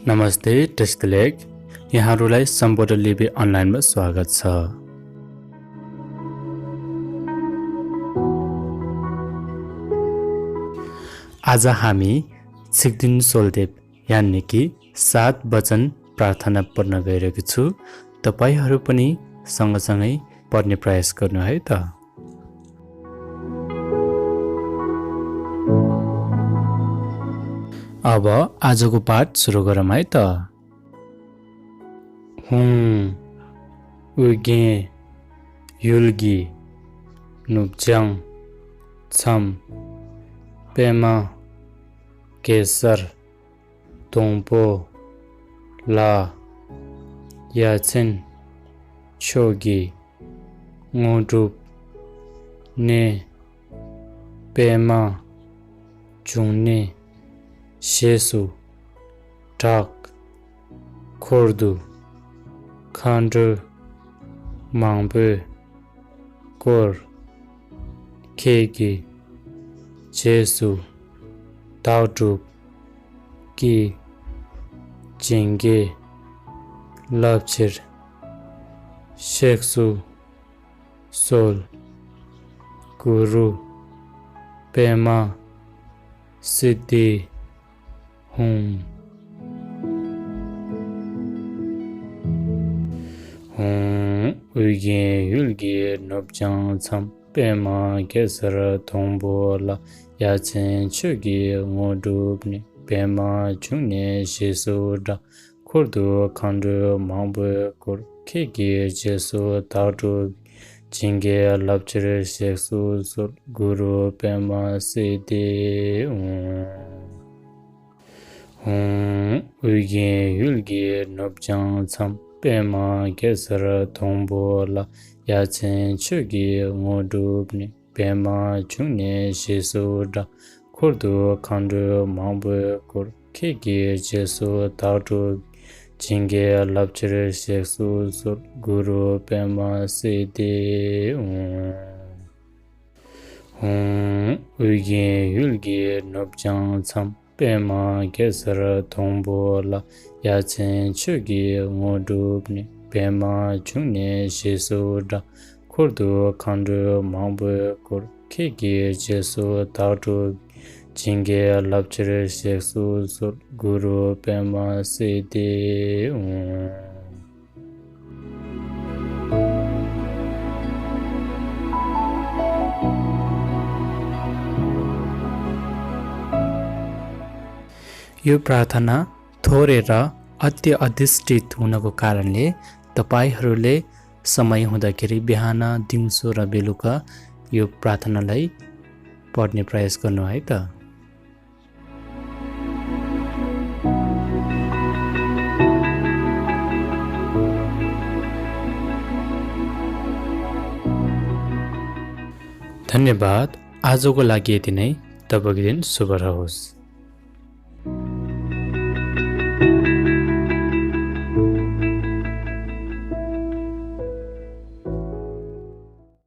नमस्ते test leg यहाँहरूलाई सम्भोटा लिपि अनलाइनमा स्वागत छ। आज हामी सिक्दिन सोलदेव यानि कि 7 वचन प्रार्थना पढ्न गइरहेको छु। तपाईहरू पनि सँगसँगै पढ्ने प्रयास गर्नु है त। अब आजको पाठ सुरु गरौँ है त। हुँ उगे युल्गी नुब्ज्याङ छम पेमा केसर तोम्पो ला याचेन छोगी ngोडुप ने पेमा चुङ्ने शेसु टाक खोर्दु खण्ड माङ्बे कोर खेगी जेसु ताउटुप कि जिङ्गे लप्चिर शेक्सु सोल गुरु पेमा सिद्धि हुँ उगे युल्गी नुब्ज्याङ छम पेमा केसर तोम्बो ला याचेन छोगी ngोडुप्ने पेमा चुङ्ने शेसु डा खोर्दु खण्ड माङ्बे कोर खेगी जेसु ताउटु जिङ्गे लप्चिर शेक्सु सोल गुरु पेमा सिद्धि उगे युल्गी नुब्ज्याङ छम पेमा केसर तोम्बो ला याचेन छोगी ngोडुप्ने पेमा चुङ्ने शेसु डा खोर्दु खण्ड माङ्बे कोर खेगी जेसु ताउटु जिङ्गे लप्चिर शेक्सु सोल गुरु पेमा सिद्धि उगे युल्गी नुब्ज्याङ छम पेमा केसर तोम्बो ला याचेन छोगी ngोडुप्ने पेमा चुङ्ने शेसु डा खोर्दु खण्ड माङ्बे कोर खेगी जेसु ताउटु जिङ्गे लप्चिर शेक्सु सोल गुरु पेमा सिद्धि यो प्रार्थना थोरै र अति अधिष्ठित हुनको कारणले तपाईहरूले समय हुँदाखेरि बिहान दिउँसो र बेलुका यो प्रार्थनालाई पढ्ने प्रयास गर्नु है त। धन्यवाद। आजको लागि यति नै। तपाईँको दिन शुभ रहोस्।